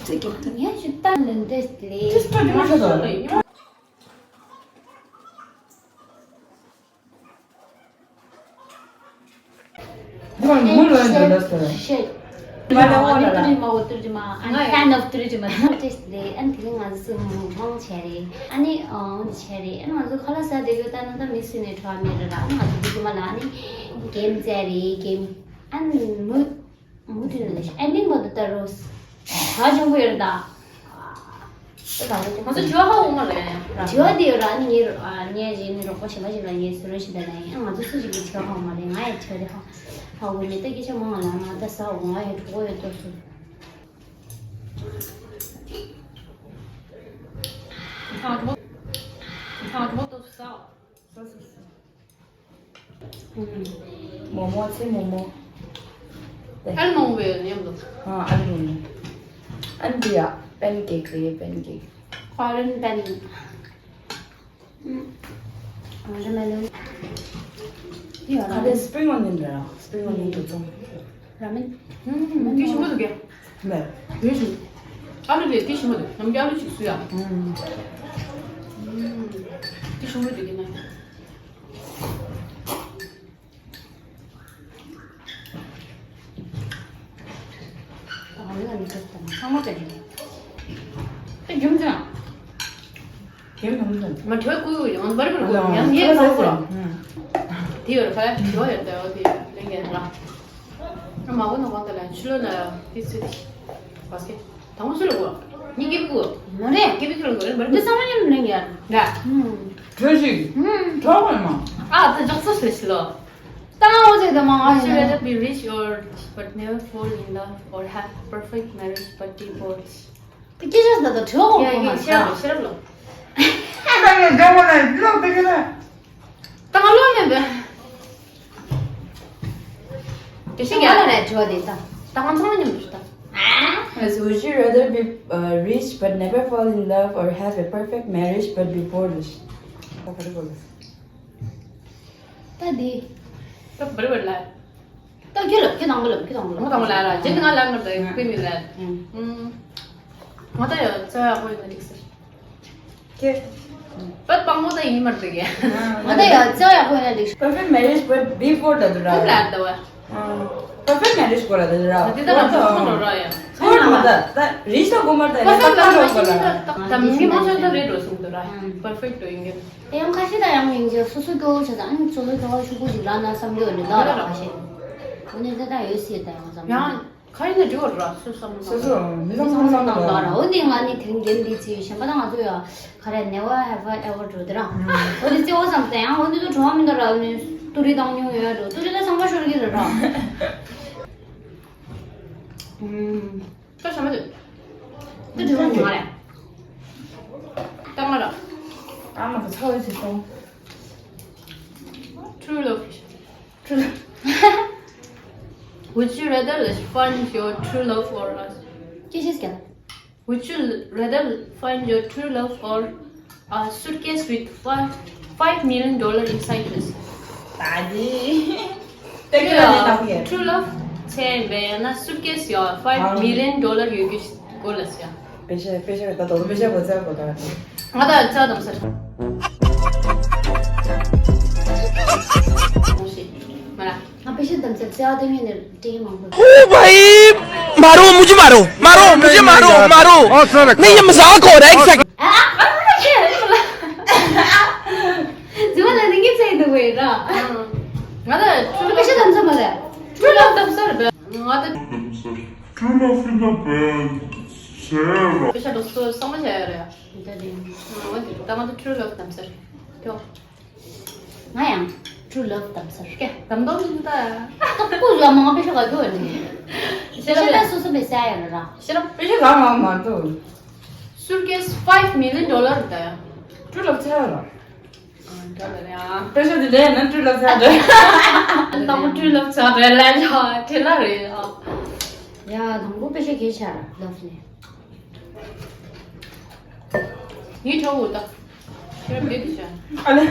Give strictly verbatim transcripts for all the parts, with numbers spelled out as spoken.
ངས་ཞུ་ལྟ་ལན་འདྲེས་ལས། ཅི་སྤྲོ་རྒྱུ་མ་ཤོད་དོ། ང་མུ་ལ་འདི་ལ་ཟེར། ཤེས། མ་ལ་བ་ལ་ལ། ཏུ་རི་མ་བོ་ཏུ་རི་མ། I'm fan of ཏུ་རི་མ། ཏེས་ལེ་ཨན་དེ་ང་ཚོ་མང་ཆེ་རེད། ཨ་ནི་ཨང་ཆེ་རེད། ཨ་ནི་ང་ཚོ་ཁ་ལག་ཟ་དེ་གོ་ད་ནང་ད་མི་སུ་ནས་ཁྲོ་མེད་ར། ཨ་ནི་ང་ཚོ་ཏུ་རི་མ་ལ་ཨ་ནི་གེམ་ཙེ་རེད་གེམ། ཨ་ནི་མུ་མུ་ཏུ་ལ་ཨན་ནི་མ་ཏུ་ཏ་རོས། ཧ་ཅང་གོ་ཡོད་ར་ད། ང་ཚོ་དྲི་བ་ཧ་འོང་མ་རེད། དྲི་བ་དེ་ཡོད་ར་ནི་ངའི་ཨ་ནི་ངའི་རྗེས་ནི་རོགས་པ་གཞན་པ་ཞིག་ལ་ངའི་ཟུར་རོགས་ཞིག་ལ་ནི་ང་ཚོ་སུ་ཞིག་གི་དྲི་བ་ཧ་འོང་མ་རེད། ང་ཡི་དྲི་བ་དེ་ཧ་ཧ་འོང་མེད་ད། སྐད་ཆ་མང་ང་ལ་ང་ད་ཟ་འོང་ང་ཡི་གྲོགས་པོ་ཡོད་ཏོ་སུ། ང་གྲོགས་པོ་ཏོ་སུ་ཟ། ཟ་ཟ་ཟ། མོག་མོག་ཚེ་མོག་མོག་ཨ་ལི་མོག་མོག་པའི་མཉམ་དུ། ཨ་ཨ་ལི་མོག་མོག་ཨ་ནི་འདི་ཡ་པན་ཀེག་རེད། པན་ཀེག Foreign pen. Watermelon. ཡོད་ཁ་ལེ་ར། སི་པི་རིང་ཨོ་ནིཡོན་ར། སི་པི་རིང་ཨོ་ནིཡོན་དུ་ཚོང་། ར་མེན། ཏི་ཞིམ་པོ་འདུག་གས། མེད། ཡོད་ཞིག་ཨ་ལུ་ལས་ཏི་ཞིམ་པོ་འདུག་ནམ་རྒྱུན་ཨ་ལུ་ཞིག་བཟོས་ཡ། ཏི་ཞིམ་པོ་འདུག་གས་ན། ཚང་མ་ཅན། ཨེ་རྒྱུ་མཚན། རྒྱུ་མཚན། མ་དྲོད་ཁུ་ཡོང་བར་བར་ཡང་ངས་ཚང་ཁུ་ར། དེ་ཡོད་ཁ་དྲོད་ཡོད་དེ་འོ་དེ་ལེན་གྱི་ར། ཨ་མ་གོ་ན་གོ་ད་ལ་ཆུ་ལོ་ན་དེ་ཚོད་དེ་བ་སྐད། དང་པོ་སུ་ལ་གོ། ཉིན་གྱི་གོ། མ་རེད། སྐད་པའི་ཁྱོད་ལ་གོ་རེད་མ་རེད། འདི་ཚང་མ་མཉམ་དུ་ལེན་གྱི་ཡ། ར། གྲོས་ཤིག་གྲོགས་མ། ཨ་ད་འཇོག་ཚོད་ཤེས་ཤི་ལོ། ཏང་འོ་ཟེར་དང་མང་ང་Would you rather be rich or but never fall in love or have perfect marriage but be poor? དེ་སྐད་ཆ་འདི་དང་དྲི་བ་ཡ་ཡིན་ཤེས་རབ་ཤེས་རབ་ལོ། ཏང་ཡ་འདྲ་བོ་ལ་ལོག་དེ་ག་ལ། ཏང་ལོ་མེད་པས། དེ་ཤེས་ཡ་ལ་རེད་དྲི་བ་དེ་ད། ཏང་ཚང་མ་མཉམ་དུ་ཞུ་ད། Yes, would you rather be uh, rich but never fall in love or have a perfect marriage but be poor? ད་འདི། ད་བར་བར་ལ། ད་ཁྱོད་ལ་ཁྱོད་དང་པོ་ལ་ཁྱོད་དང་པོ་ལ། ང་དང་པོ་ལ་ར་རྗེས་ནི་ང་ལ་ནོར་ད་ཀུན་མི་ལ། ཨུམ། ང་ད་ཡ་རྩ་ཡག་པོ་ཡིན་ན་འགྲིག་ཟེར། ཁྱེད། པད་སྤང་མོ་ད་ཡིན་མར་འགྲིག་གི། ང་ད་ཡ་རྩ་ཡག་པོ་ཡིན་ན་འགྲིག Perfect marriage but before ད་དུ་ར། ཁོབ་ལ་ད་བ། Perfect marriage གོ་ར་ད་དུ་ར། ང་དེ་ད་ར་ཚོ་ཁོ་ར་ཡ། ཁོ་ར་མ་ད་ད་རིས་ད་གོ་མར་ད་ཡ་ད་ད་རོག་གོ་ར། ད་མི་མང་ཚོ་ད་རེད་འགྲོ་སོང་དུ་ར། Perfect ཡིན་གི། དེ་ཡང་ཁ་ཤས་ད་ཡང་ཡིན་གྱི་སོ་སོ་སྐྱོ་བོ་བྱ་ད་ཨ་ནི་ཚོ་ཚོ་སྐྱོ་བོ་ཤུགས་པོ་ཞིག་ལ་ན་བསམ་གྱི་ཡོད་ནི་ད་ར་ཁ་ཤས། འོ་ནི་ད་ད་ཡོད་སྲིད་ད་ཡང་བསམ་གྱི། ཡང་ཁ་ཡིན་ན་འགྲིག་གོ་ར་སུ་བསམ་སོ་སོ་མི་ཚང་བསམ་ད་ར། འོ་ནི་ང་ནི་དེ་རིང་འགན་འདི་ཚེ་གཞན་པ་ད་ང་ཚོ་ཡ་ཁ་ར་never have I ever འགྲོ་དེ་ར། འོ་ནི་ཚེ་བོ་བསམ་ད་ཡང་འོ་ནི་ད་གྲོང་བ་མི་ད་ར། འོ་ནི་ཏུ་རི་དང་ཉུང་ཡོད་འགྲོ་ཏུ་རི་ད་ཚང་མ་ཤོར་གྱི་རེད་ར། ཨུམ། ད་ཞྭ་མོ་དེ། ད་དྲི་བ་མ་རེད། ད་ང་ར། ཨ་མ་ད་ཚ་བའི་ཚེ་སོང་། True love. True love. Would you rather find your true love or a སྐད་ཆ་སྐྱེ། Would you rather find your true love or a suitcase with five, five million dollar inside this? ད་དེ། ད་གི་ལ་ནི་ད་གི། True love ཚེ་འབད་ཡང་ན་suitcase ཡོད་five million dollar ཡོད་རྒྱུ་སྐོར་ལ་ཟེར། པེ་ཤ་པེ་ཤ་ད་དོ་པེ་ཤ་བོ་ཚ་གོ་ད། ང་ད་ཚ་དམ་སར། མ་ར། ང་པེ་ཤ་དམ་སར་ཚེ་ཨ་ཏེ་ངེ་ནས། ओ भाई, मारो मुझे, मारो, मारो मुझे, मारो, मारो। नहीं, ये मजाक हो रहा है, एक सेकंड। ང་ལ་ནི་ངེད་ཚེ་འདུག་བས་ར། ང་ལ་ཁྱོད་པེ་ཤ་དམ་ཚ་མ་རེད། True love དམ་ཚ་རེད་པས། ང་ད། True love in the band. པེ་ཤ་དམ་ཚ་བསམ་བློ་བྱ་ཡ་རེད། ད་དེ། ང་ད་ང་ད་true love དམ་ཚ་རེད། ཁྱོད། ང་ཡང་true love དམ་ཚར། ཀྱེ་དམ་དོམ་ཡིན་ད། ཏོག་པོ་ཡོད་མང་པོ་ཤོག་ག་གོ་ནི། ཤེས་རབ་ཤེས་རབ་སོ་སོ་པའི་ས་ཡ་ལ་ར། ཤེས་རབ་པེ་ཤ་གང་མང་མང་འདུག Suitcase five million dollar ད་ཡ། true love ཚར་ར། ཨ་འདྲ་ལ་ར། པེ་ཤ་དེ་ལས་ན་true love ཚར་ར། དང་པོ་true love ཚར་ར་ལ་ཡ་དེ་ལ་རེད་ཨ། ཡ་དང་པོ་པེ་ཤ་གས་ཆ་ར་love ནི། ངའི་ཁྲོ་བོ་ད། ཁྱེད་རང་བེད་དུ་བྱ། ཨ་ལེ།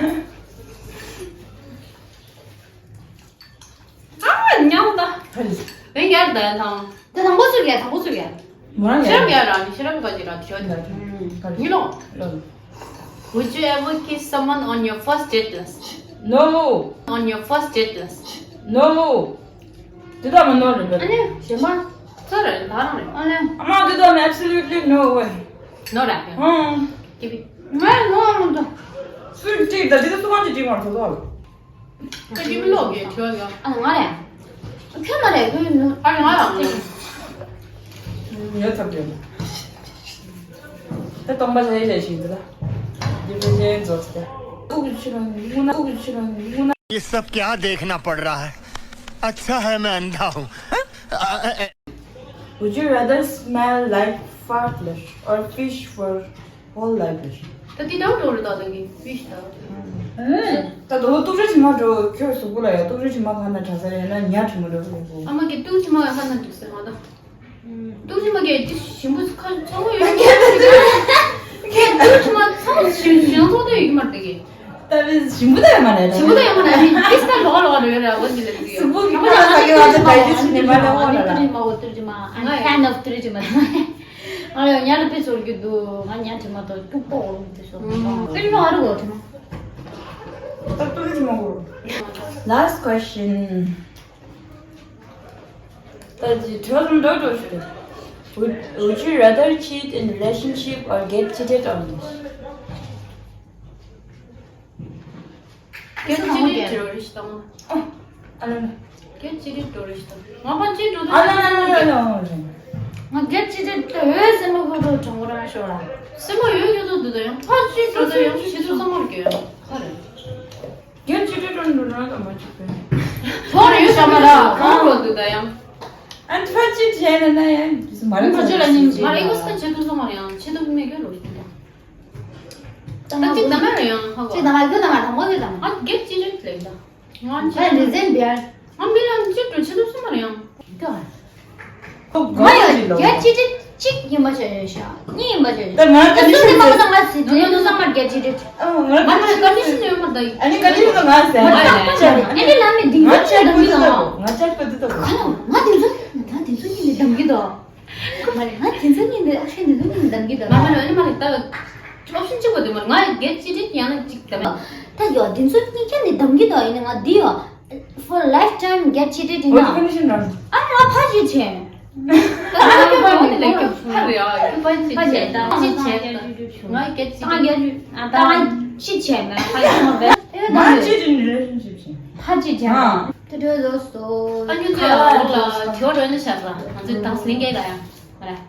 ཨ་ཉམས་ད། ཧ་ལེ། ལན་རྒྱག་ད་ཐང་། ད་དང་པོ་ཚུར་རྒྱག་དང་པོ་ཚུར་རྒྱག་མོ་རང་ཤེས་རབ་ཡ་ར་ནི་ཤེས་རབ་ག་ཅི་ར་ཤོད་ད། ཡིན་ལོ། Would you ever kiss someone on your first date? No. On your first date? No. དེ་ད་མ་ནོར་རེད། ཨ་ནི་གཞན་པ་ཚོ་རེད། ད་རང་རེད། ཨ་ནི་ཨ་མ་དེ་ད་ནི་absolutely no way. ནོར་ར་ཧེ། ཧང་། ཀི་བི། ང་ནོར་མི་འདུག་སུས་ཀྲིག་ད་དེ་ད་སུ་གང་ཅི་ཀྲིག་མ་ཐོག་ད། ཀ་ཅི་མི་ལོག་གི་ཁྱོད་ཡོ། ཨ་ང་རེད། ཁྱོད་མ་རེད་ཁྱོད་ནོར། ཨ་ང་རང་རེད། ཡོད་ཚབ་ཡོད། ད་སྟོང་པ་ལྷས་ལས་ཤིག་འདི་ལ། འདི་ཕལ་ཆེར་རྫོགས་ཏེ། ཨུ་ཆུ་རང་ངུ་ན་ཨུ་ཆུ་རང་ངུ་ན། ये सब क्या देखना पड़ रहा है? अच्छा है मैं अंधा हूँ। Would you rather smell like fart ལབ་or fish for whole life ལབ། ད་དེ་ལྟར་འགྲོ་རུ་ད་ད་གི་fish ད། ད་དོ་ཏུག་རི་ཆི་མ་འགྲོ་ཁྱོད་གཟུགས་པོ་ལ་ཡ་ཏུག་རི་ཆི་མ་ཁ་ན་གྲ་ས་ཡ་ན་ཉ་ཁྲི་མ་འགྲོ་གི་གོ། ཨ་མ་གི་ཏུག་ཆི་མ་ཡ་ཁ་ན་འགྲིག་ཟེར་མ་ད། ཏུག་ཆི་མ་གི་ཏི་ཞིམ་པོ་ཁ་ཚང་མ་ཡོད་ཀྱི་ཏུག་ཆི་མ་ཚང་མ་ཞིམ་ཞིམ་ཚོགས་ཏུ་ཡོད་ཀྱི་མ་རེད་གི། ད་བི་ཞིམ་པོ་ད་ཡོད་མ་རེད། ཞིམ་པོ་ད་ཡོད་མ་རེད། ཏི་སྟ་ལོག་ལོག་རེད་ར་འོ་ཅི་ལེ་གི། གཟུགས་པོ་གི་ཁ་ས་གི་བ་ད་ད་ཡོད་ཆི་ནི་མ་རེད་འོ་ན་ར། ཏུག་ཆི་མ་འོ་ཏུག་ཆི་མ། I'm fan of ཏུག་ཆི་མ། ཨ་ཡོ་ཉ་ལ་པེ་ཚོར་གྱི་འདུག་ང་ཉ་ཁྲི་མ་ཏོ་སྐྱུག་པོ་འོ་རུ་ཏི་སོ། ཏུག་ཆི་མ་ཨ་རུ་འོ་ཁྲི་མ། ད་ཏུག་ཆི་མ་འོ། Last question. ད་ཅི་དྲི་བ་ལུང་འདྲ་འགྲོ་ཞུ། Would, would you rather cheat in relationship or get cheated on? Get cheated འགྲོ་རེ་ཞིག་དང་། ཨ་ལ་ལ། Get cheated འགྲོ་རེ་ཞིག་དང་། ང་ཕ་ཅི་འགྲོ་ཨ་ལ་ལ་ལ་ལ་ལ། ང་get cheated ད་འོས་སེམས་པ་ཁོ་ཁོ་གྲོང་ཁོ་རང་ཤོར་ལ། སེམས་པ་ཡོད་ཡོད་ཚོད་འདུག་ད་ཡང་ཕ་ཅི་འགྲོ་ད་ཡང་ཆེ་ཚོད་བསམ་བློ་རྒྱོ་ཡང་ཁ་རེད། རྒྱལ་སྤྱི་འགྲོ་འགྲོ་ན་ད་མ་ཅིག་པས། ཚོགས་རེ་ཡོད་ཤ་མ་ར་གང་རོ་འདུག་ད་ཡང་། ཨན་ཕ་ཅི་བྱས་ན་ན་ཡང་མ་རེད་ཕ་ཅི་ལ་ནི་མ་རེད་ཨོ་སི་ཀ་བྱེད་ཐུབ་སོང་མ་རེད་ཡང་བྱེད་ཐུབ་མེད་གི་རོ་ཞིག་ད། ད་ཅིག་ད་མ་རེད་ཡང་ཧ་གོ་ཅིག་ད་ཧ་གོ་ད་མ་དང་མོ་གི་ད་མ། ཨ་རྒྱལ་སྤྱི་འགྲོ་ལེགས་ད། ང་ཕ་ནི་ཟེན་བེར། ང་མི་ལ་ཅིག་འགྲོ་བྱེད་ཐུབ་སོང་མ་རེད་ཡང་། ད། ང་ཡང་རྒྱལ་སྤྱི་འགྲོ་གཅིག་ཡིན་པ་བྱས་ཡོད་ཤག་གཉིས་ཡིན་པ་བྱས་ཡོད་ཤག་ད་ང་ད་ག་སུ་ནི་མ་ཚང་ང་ཚིག་དེ་ནི་ཚང་མ་རྒྱལ་སྤྱི་འགྲོ། ང་ཚོ་ཀོན་ཌི་ཤན་ཡོད་མ་ད། ཨ་ནི་ཀོན་ཌི་ཤན་ང་ཟེར། ཨ་ནི་ལ་མི་འདི་ང་ཚོ་ཀོན་ཌི་ཤན་འདམ་གི་ད། ང་ཚོ་ཀོན་ཌི་ཤན་འདམ་གི་ད། ང་ང་འདི་ཚོ་ད་འདི་ཚོ་ཡིན་འདམ་གི་ད། མ་རེད་ང་དེ་ཚོ་གཉིས་འདི་ཨོབ་ཤན་འདི་ཚོ་གཉིས་འདམ་གི་ད། མ་མ་རེད་ཨ་ནི་མ་རེད་ད། ཨོབ་ཤན་གཅིག་པོ་དེ་མ་རེད་ང་རྒྱལ་སྤྱི་འགྲོ་ཡང་ན་གཅིག་ད་མེད། ད་ཡོ་དེ་ཚོ་གཉིས་ཀ་ནི་འདམ་གི་ད་ཡིན་ན་ང་འདི་ཡོ། For lifetime རྒྱལ་སྤྱི་འགྲོ་ཡིན་ན། ཨ་ང་ཕ་ཅི་བྱེད། ད་ང་ཕ་ཅི་བྱེད། ང་རྒྱལ་སྤྱི་འགྲོ་ང་རྒྱལ་སྤྱི་འགྲོ་ད་ང་ཅི་བྱེད་མེད་ཕ་ཡོད་མ་བས། ང་ཅི་བྱེད་relationship བྱེད། ཕ་ཅི་བྱེད། ཨ། དེ་འདྲ་ལོས་སོ། ཨ་ཉུ་ཚོ་ཡ་འོག་ལ་དེ་བ་རོལ་ནས་བཞག་ལ་ང་ཚོའི་དྭངས་ལིང་གེ་ལ་ཡང་རེད།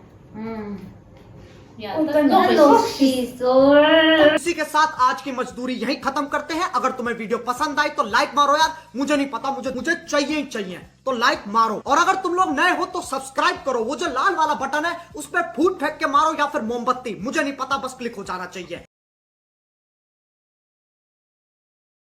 ཡ་ད་ནོ་ཤི་སོར། इसी के साथ आज की मजदूरी यहीं खत्म करते हैं। अगर तुम्हें वीडियो पसंद आई तो लाइक मारो यार, मुझे नहीं पता, मुझे मुझे चाहिए ही चाहिए। तो लाइक मारो, और अगर तुम लोग नए हो तो सब्सक्राइब करो। वो जो लाल वाला बटन है उस पर फूट फेंक के मारो या फिर मोमबत्ती, मुझे नहीं पता, बस क्लिक हो जाना चाहिए।